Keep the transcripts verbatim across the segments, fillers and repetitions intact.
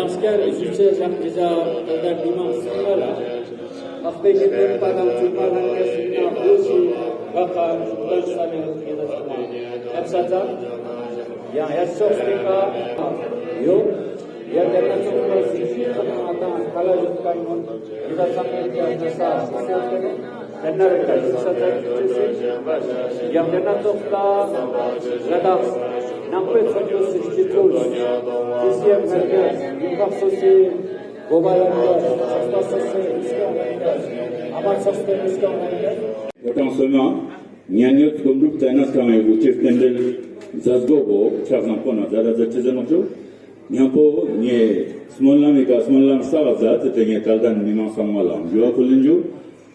ཡང་སྐྱར་ཞུ་ཅེས་ཞག་ཅི་ཟ་ད་ལྟ་མི་མང་སུ་ལ་ལ། ཨ་པེ་ཀེ་ཏེན་པ་དང་ཚུལ་མ་རང་གི་སེམས་ན་བོ་ཞིག་ག་ཁ་ཏན་ས་ནེ་ཡེ་ད་ཚང་མ་ཁྱབ་ས་ཙ། ཡང་ཡ་ཙོགས་སི་ཀ་ཡོད། ཡ་དེ་ན་ཙོགས་པ་ཞིག་ཞིག་ཁ་ན་ང་དང་ཁ་ལ་ཡོད་ཀ་ཡོད། ཡེ་ད་ཚང་མ་ཡ་ད་ས་ཞིག་སེ་ཏེ་ནེ་དེ་ན་རེ་ཀ་ཞིག་ས་ཙ་ཞིག་སེ། ཡང་དེ་ན་ཙོགས་ད་ལ་དྭགས་ནང་པའི་ཚོགས་པ་སི་སྤྱི་འཐུས་ཀྲི་སི་ཨེམ་ངར་གྱི་ཡུལ་ཁག་སོ་སོའི་གོ་པ་ལ་ཡོད་ཚོགས་པ་སོ་སོའི་རིས་ཀ་ཡོད་ཨ་མ་ཚོགས་པའི་རིས་ཀ་ཡོད། ད་དང་སོ་མ་ཉན་ཡོད་སྐུ་མགྲོན་ཏེ་ནེ་སྐྱབས་མགོན་ཆེ་བསྟན་འཛིན་མཛད་སྒོ་བོ་ཕྱག་བཟང་པོ་ན་ཛ་ར་ཛ་ཅི་ཟེར་ནོག་ཅོ། ཉམ་པོ་ངས་སྨོན་ལམ་མི་ཀ་སྨོན་ལམ་ས་བ་ཛ་ཙི་ཏེ་ངས་ཏལ་དན་མི་མང་ཚང་མ་ལ་འཇུ་བ་ཕུལ་ལིན་འཇུ།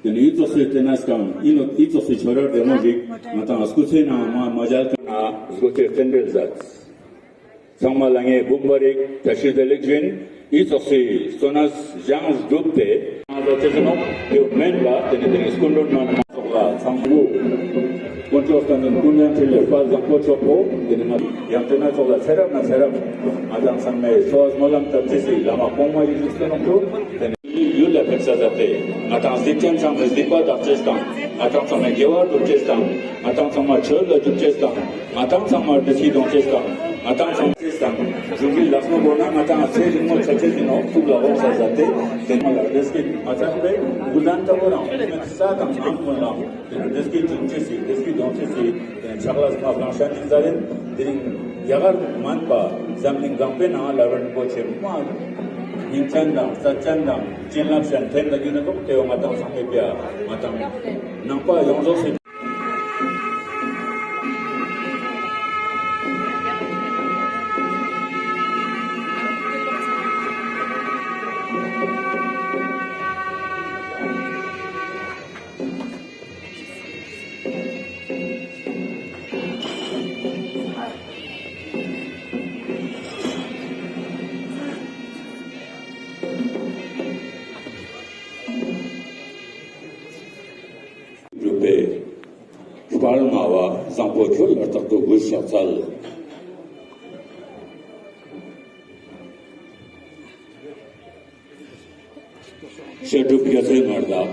ཏེ་ནེ་ཨི་ཙོགས་སི་ཏེ་ནེ་སྐྱབས་ཨི་ནོ་ཨི་ཙོགས་སི་ཆོས་ར་བདེ་མོ་ཞིག་ང་དང་སྐུ་ཚེ་ནང་མ་མ་མཇལ་ཁན་ན་སྒོ་ཁྱེར་རྟེན་འབྲེལ་མཛད། ཚང་མ་ལ་ངས་འབུམ་པ་རིག་བཀྲ་ཤིས་བདེ་ལེགས་ཞུ་ཡིན། ཨི་ཙོགས་སི་སོ་ན་ཞང་སྒྲུབ་སྟེ་ང་ཚོ་ཅི་ཟེར་ནོག་དེ་མེན་ལ་ཏེ་ནེ་ཏེ་ནེ་སྐུ་མགྲོན་མ་ནེ་མ་ཚོགས་ལ་ཚང་མ་དཀོན་མཆོག་དང་ཀུན་མཁྱེན་ཕྲིན་ལས་དཔལ་བཟང་པོ་མཆོག་པོ་ཏེ་ནེ་ང་ཡང་ཏེ་ན་ཚོགས་ལ་ཚེ་རབས་ནེ་ཚེ་རབས་ང་དང་ཚང་མའི་སོ་སྨོན་ལམ་བཏབ་ཅེས་སི་བླ་མ་གོང་མ་ཡི་བཞུགས་སུ་ནོག་ཏེ་ནེ་ཡུལ་ལ་ཕེབས་ས་ཟ་ཏེ་ང་དང་སྡིག་ཅན་ཚང་མའི་སྡིག་པ་དག་ཅེས་དང་ང་དང་ཚང་མའི་དགེ་བ་སྒྲུབ་ཅེས་དང་ང་དང་ཚང་མ་ཆོས་ལ་འཇུག་ཅེས་དང་ང་དང་ཚང་མ་བདེ་སྐྱིད་ཡོང་ཅེས་དང་ང་དང་ཚང་མ་ཅེས་དང་འཇུག་གི་ལག་ནོ་བོ་ན་ང་དང་ཚེ་རིང་མོ་ཆ་ཅེས་ཡིན་ནོག་ཐུགས་ལ་འོག་ས་ཟ་ཏེ་དེ་མ་ལ་བདེ་སྐྱིད་མ་ཚང་པའི་འགུལ་ལན་ལྟ་བུ་རང་ས་དང་ཨང་ཀུན་ལ་དེ་ནི་བདེ་སྐྱིད་འཇུག་ཅེས་སི་བདེ་སྐྱིད་ཡོང་ཅེས་སི་ཕྱག་ལས་མ་བླང་ཤ་ནི་ཛ་རེན། དེ་རིང་རྒྱ་གར་མན་པ་འཛམ་གླིང་གང་པོའི་ནང་ལ་རིན་པོ་ཆེ་མ་སྙིང་ཅན་དང་རྩ་ཅན་དང་བྱིན་རླབས་ཅན་ཐེན་ལ་རྒྱུ་ནི་ཐོག་ཏེ་བོ་ང་དང་ཚང་མའི་ཕི་ཡ་ང་དང་ནང་པ་ཡོངས་རྫོགས་སི། གྲུབ་པའི་དཔལ་མངའ་བ་བཟང་པོ་ཁྱོད་ལ་རྟག་ཏུ་གུས་ཕྱག་འཚལ། བཤད་སྒྲུབ་རྒྱ་མཚོའི་ངར་དག།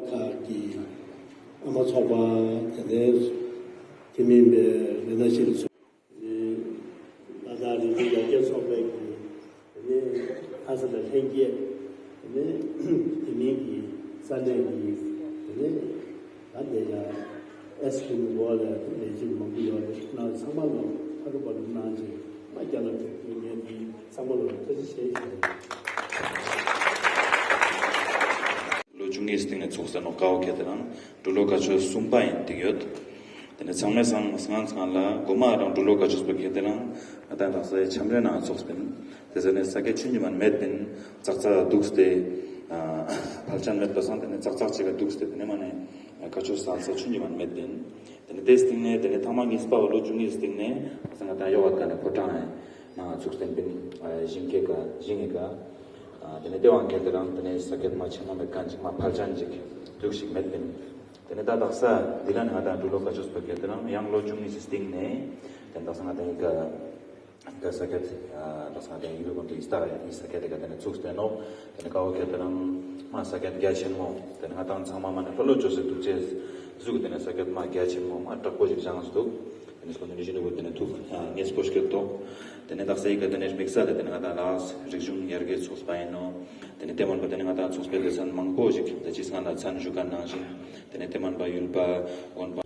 ཁག་གི་ཨ་མ་ཚོགས་པ་དེ་ནས་དེ་མིན་པའི་ལས་ན་ཤེས་ཚོགས། ཨ་ད་རིག་གཞུང་ཡར་རྒྱས་ཚོགས་པའི་གི་དེ་ནས་ཁ་ས་ལ་ལྷན་རྒྱས། དེ་ནས་དེ་མིན་གྱི་ས་གནས་ཀྱི་དེ་ནས་ད་དེ་ཡང་ཨེས་ཀྱི་ངོ་ལ་ལས་བྱེད་མང་པོ་ཡོད་རེད། ང་ཚང་མ་ལ་ཕ་རུ་པ་རུ་གནང་ཅིག་མ་རྒྱ་ལ་ཕེབས་དུས་ངས་འདི་ཚང་མ་ལ་ཐུགས་རྗེ་ཆེ་ཞུ། ལོ་བཅུ་གཉིས་སྟེང་ནས་ཚོགས་ས་ནོག་ཀ་བོ་ཁེ་ཏེ་རང་འབྲུག་ལོ་ཀ་ཆོས་གསུམ་པ་ཡིན་འདི་ཡོད། དེ་ནས་ཚང་མས་སང་སྔ་ཚང་ལ་གོ་མ་རང་འབྲུག་ལོ་ཀ་ཆོས་པོ་ཁེ་ཏེ་རང་ང་ཏང་དག་ས་ཡི་ཆམ་རེ་ནང་ཚོགས་པིན། དེ་ཟེར་ནས་ས་ཀེ་ཆུན་གྱི་མན་མེད་པིན། ཙག་ཙག་འདུག་སྟེ་ཕལ་ཆེན་མེད་པ་སང་དེ་ནས་ཙག་ཙག་ཅིག་ག་འདུག་སྟེ་དེ་ནས་མ་ནས་ཀ་ཆོས་ས་ས་ཆུན་གྱི་མན་མེད་པིན། དེ་ནས་དེ་སྟེང་ནས་དེ་ནས་ཐ་མ་གཉིས་པ་བ་ལོ་བཅུ་གཉིས་སྟེང་ནས་ང་ཏང་ཡོ་ག་ཀ་ནས་ཕོ་བྲང་ནང་ཚུགས་ཏེ་པིན། ཞིང་ཁའི་ཀ་ཞིང་ངི་ཀ། དེ་ནས་དེ་བང་ཁེ་ཏེ་རང་དེ་ནས་ས་ཀེད་མ་ཆེན་མོ་མེད་ཁན་ཅིག་མ་ཕལ་ཆེན་ཅིག་འདུག་ཞིག་མེད་པིན། དེ་ནས་ད་དག་ས་འདི་ལ་ནི་ང་ཏང་འབྲུག་ལོ་ཀ་ཆོས་པོ་ཁེ་ཏེ་རང་ཡང་ལོ་བཅུ་གཉིས་སི་སྟེང་ནས་དེ་ནས་དག་ས་ང་ཏང་ཡི་ཀ་ཀ་ས་ཀེད་དག་ས་ང་ཏང་ཡི་ཀ་ཀོན་ཏུ་ཡི་སྟ་ཡ་ཡི་ས་ཀེད་དེ་ཀ་དེ་ནས་ཚུགས་ཏེ་ནོག། དེ་ནས་ཀ་བོ་ཁེ་ཏེ་རང་མ་ས་ཀེད་རྒྱ་ཆེན་མོ་དེ་ནས་ང་ཏང་ཚང་མ་མ་ནས་ལྷོད་ལྷོད་ཅོས་སེ་འདུག་ཅེས་ཟུག་དེ་ནས་ས་ཀེད་མ་རྒྱ་ཆེན་མོ་མ་དྲག་པོ་ཞིག་བཞེངས་སེ་འདུག། དེ་ནས་སྐུ་མདུན་ནི་ཞུ་ནུ་བོ་དེ་ནས་ཐུགས་མཉེས་པོ་སྐྱོད་དོ། དེ་ནས་དག་ས་ཡི་ཀ་དེ་ནས་དམིགས་བསལ་དེ་ནས་ང་ཏང་ལ་རིག་གཞུང་ཡར་རྒྱས་ཚོགས་པ་ཡིན་ནོ། དེ་ནས་དེ་མན་པ་དེ་ནས་ང་ཏང་ཚོགས་པའི་སྡེ་ཚན་མང་པོ་ཞིག་དེ་ཅི་སྔ་ན་མཚན་ཞུ་ཁན་ནང་བཞིན་དེ་ནས་དེ་མན་པ་ཡུལ་པ་དགོན་པ།